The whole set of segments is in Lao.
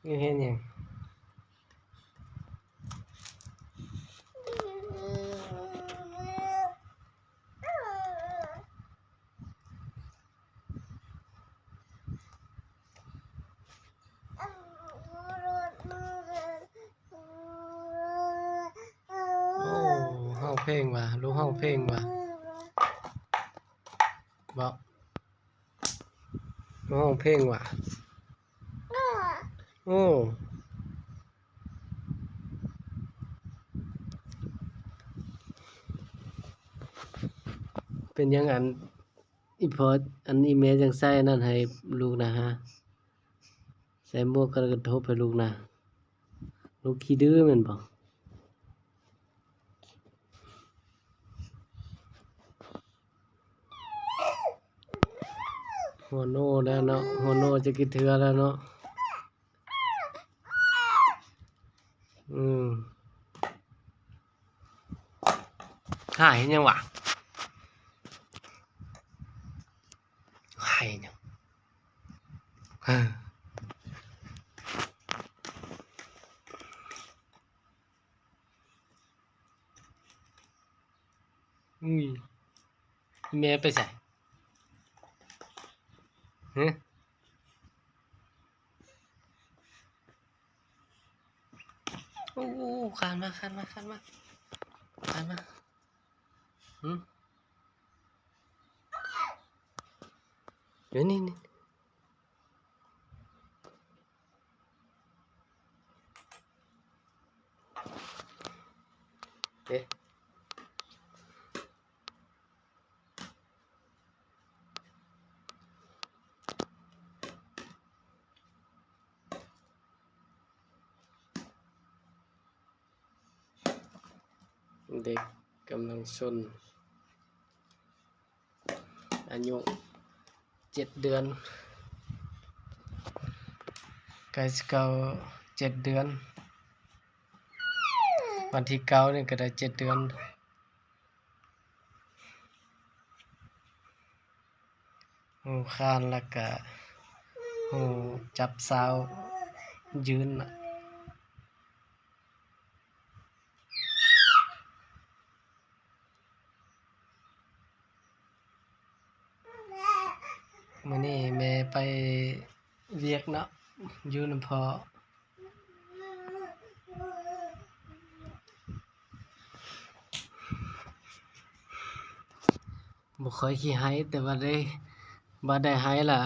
ຢູ່ເຮັດຫຍັງ? ໂອ້ ຮ້ອງເພງວ່າ ລູກຮ້ອງເພງວ່າ ເວົ້າ ຮ້ອງເພງວ່າ ໂອ້ ເປັນຫຍັງ ອັນ ອີພໍ່ ອັນ ອີແມ່ຈັ່ງໃສ່ອັນນັ້ນໃຫ້ລູກນະ ຮະ? ໃສ່ໝວກກັນກະທົບໃຫ້ລູກນະ. ລູກຂີ້ດື້ແມ່ນບໍ່? ຫົວໂນແລ້ວເນາະ ຫົວໂນຈັກກີ່ເທື່ອແລ້ວເນາະ. ອືມ ຫາຍເຮັດຫຍັງວະ? ຫາຍຫຍັງ? ເອີ ອຸ້ຍ ແມ່ໄປໃສ? ຮະ? ໂອ້ ຄານມາ ຄານມາ ຄານມາ ຄານມາ. ຫຶ? ເອີ ນີ້ ນີ້ ເອະ. ເດັກກຳລັງຊົນ ອາຍຸເຈັດເດືອນ ໃກ້ຊິເຂົ້າເຈັດເດືອນ ວັນທີເກົ້ານີ້ກະໄດ້ເຈັດເດືອນ. ຮູ້ຄານ ແລ້ວກະຮູ້ຈັບຊາວຢືນນະ. ມື້ນີ້ແມ່ໄປວຽກເນາະ ຢູ່ນຳພໍ່. ບໍ່ຄ່ອຍຂີ້ໄຫ້ ແຕ່ວ່າໄດ້ ບາດໄດ້ໄຫ້ລະ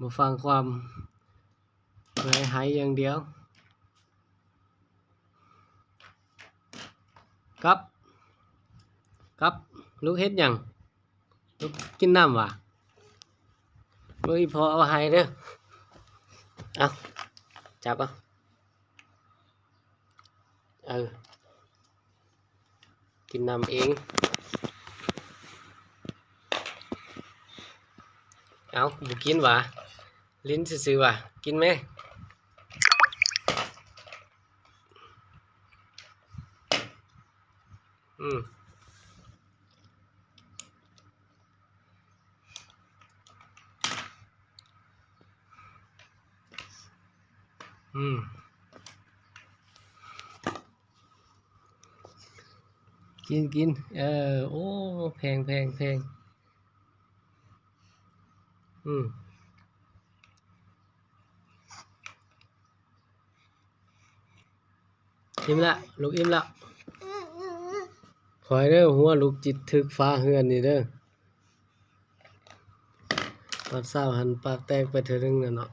ບໍ່ຟັງຄວາມ ເລີຍໄຫ້ຢ່າງດຽວ. ກັບ ກັບ ລູກເຮັດຫຍັງ? ລູກກິນນ້ຳຫວາ? ເບິ່ງອີ່ພໍ່ເອົາໃຫ້ເດີ. ເອົາ ຈັບເອົາ. ເອີ ກິນນ້ຳເອງ. ເອົາ ບໍ່ກິນຫວາ? ຫຼິ້ນຊື່ໆຫວາ? ກິນແມ້. ອືມ. ອືມ ກິນ ກິນ ເອີ ໂອ້ ແພງ ແພງ ແພງ ອືມ. ອີ່ມລະ ລູກອີ່ມລະ. ຄອຍເດີ ຫົວລູກຈິດຖືກຝາເຮືອນນີ້ເດີ. ຕອນເຊົ້າຫັ້ນປາກແຕກໄປເທື່ອໜຶ່ງແລ້ວເນາະ.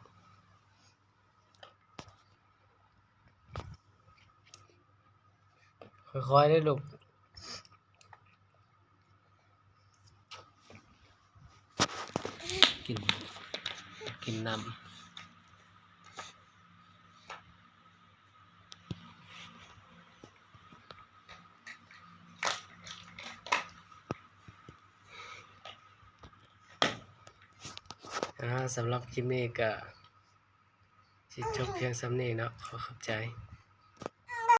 ຄ່ອຍໆເດີລູກ. ກິນ ກິນນ້ຳ. ອາ ສຳລັບຄລິບນີ້ກະຊິຈົບພຽງສ່ຳນີ້ເນາະ. ຂໍຂອບໃຈ.